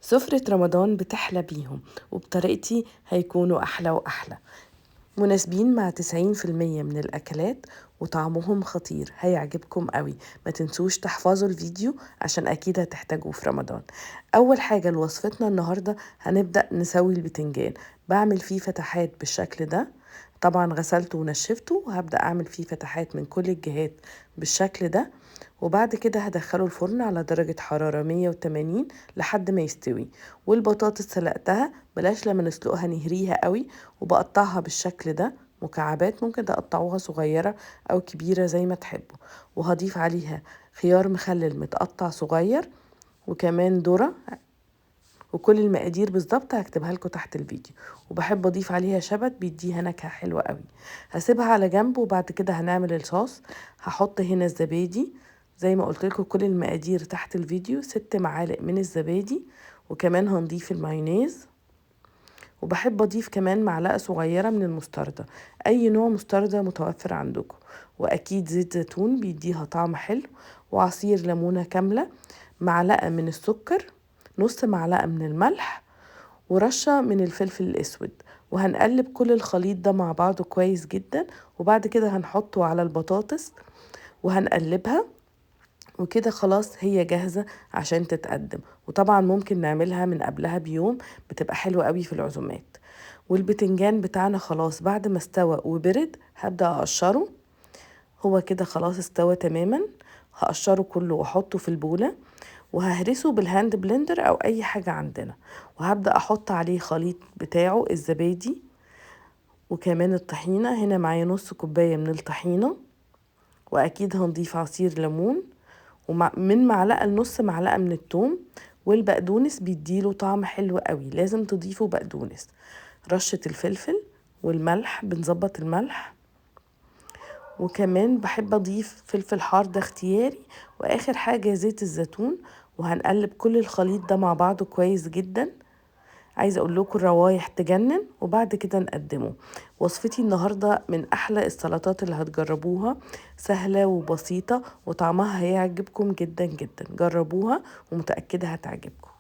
سفرة رمضان بتحلى بيهم، وبطريقتي هيكونوا أحلى وأحلى، مناسبين مع 90% من الأكلات وطعمهم خطير، هيعجبكم قوي. ما تنسوش تحفظوا الفيديو عشان أكيد هتحتاجوه في رمضان. أول حاجة لوصفتنا النهاردة هنبدأ نسوي البتنجان. بعمل فيه فتحات بالشكل ده، طبعا غسلته ونشفته، وهبدأ أعمل فيه فتحات من كل الجهات بالشكل ده، وبعد كده هدخله الفرن على درجة حرارة 180 لحد ما يستوي. والبطاطس سلقتها، بلاش لما نسلقها نهريها قوي، وبقطعها بالشكل ده مكعبات، ممكن تقطعوها صغيرة أو كبيرة زي ما تحبوا. وهضيف عليها خيار مخلل متقطع صغير، وكمان ذرة، وكل المقادير بالظبط هكتبها لكم تحت الفيديو. وبحب اضيف عليها شبت بيديها نكهة حلوة قوي. هسيبها على جنب، وبعد كده هنعمل الصوص. هحط هنا الزبادي زي ما قلت لكم، كل المقادير تحت الفيديو، 6 معالق من الزبادي، وكمان هنضيف المايونيز. وبحب اضيف كمان معلقة صغيرة من المستردة، اي نوع مستردة متوفر عندكم، واكيد زيت زيتون بيديها طعم حلو، وعصير ليمونة كاملة، معلقة من السكر، نص معلقة من الملح، ورشة من الفلفل الأسود. وهنقلب كل الخليط ده مع بعضه كويس جدا، وبعد كده هنحطه على البطاطس وهنقلبها، وكده خلاص هي جاهزة عشان تتقدم. وطبعا ممكن نعملها من قبلها بيوم، بتبقى حلوة قوي في العزومات. والبتنجان بتاعنا خلاص بعد ما استوى وبرد هبدأ أقشره. هو كده خلاص استوى تماما، هقشره كله واحطه في البولة، وههرسه بال hand blender او اي حاجة عندنا. وهبدأ احط عليه خليط بتاعه الزبادي وكمان الطحينة. هنا معايا نص كوباية من الطحينة، واكيد هنضيف عصير ليمون، ومن معلقة لنص معلقة من التوم، والبقدونس بيديله طعم حلو قوي، لازم تضيفوا بقدونس. رشة الفلفل والملح، بنظبط الملح، وكمان بحب اضيف فلفل حار، ده اختياري. واخر حاجة زيت الزيتون. وهنقلب كل الخليط ده مع بعضه كويس جدا. عايزة اقول لكم الروايح تجنن. وبعد كده نقدمه. وصفتي النهاردة من احلى السلطات اللي هتجربوها، سهلة وبسيطة وطعمها هيعجبكم جدا جدا. جربوها ومتأكدة هتعجبكم.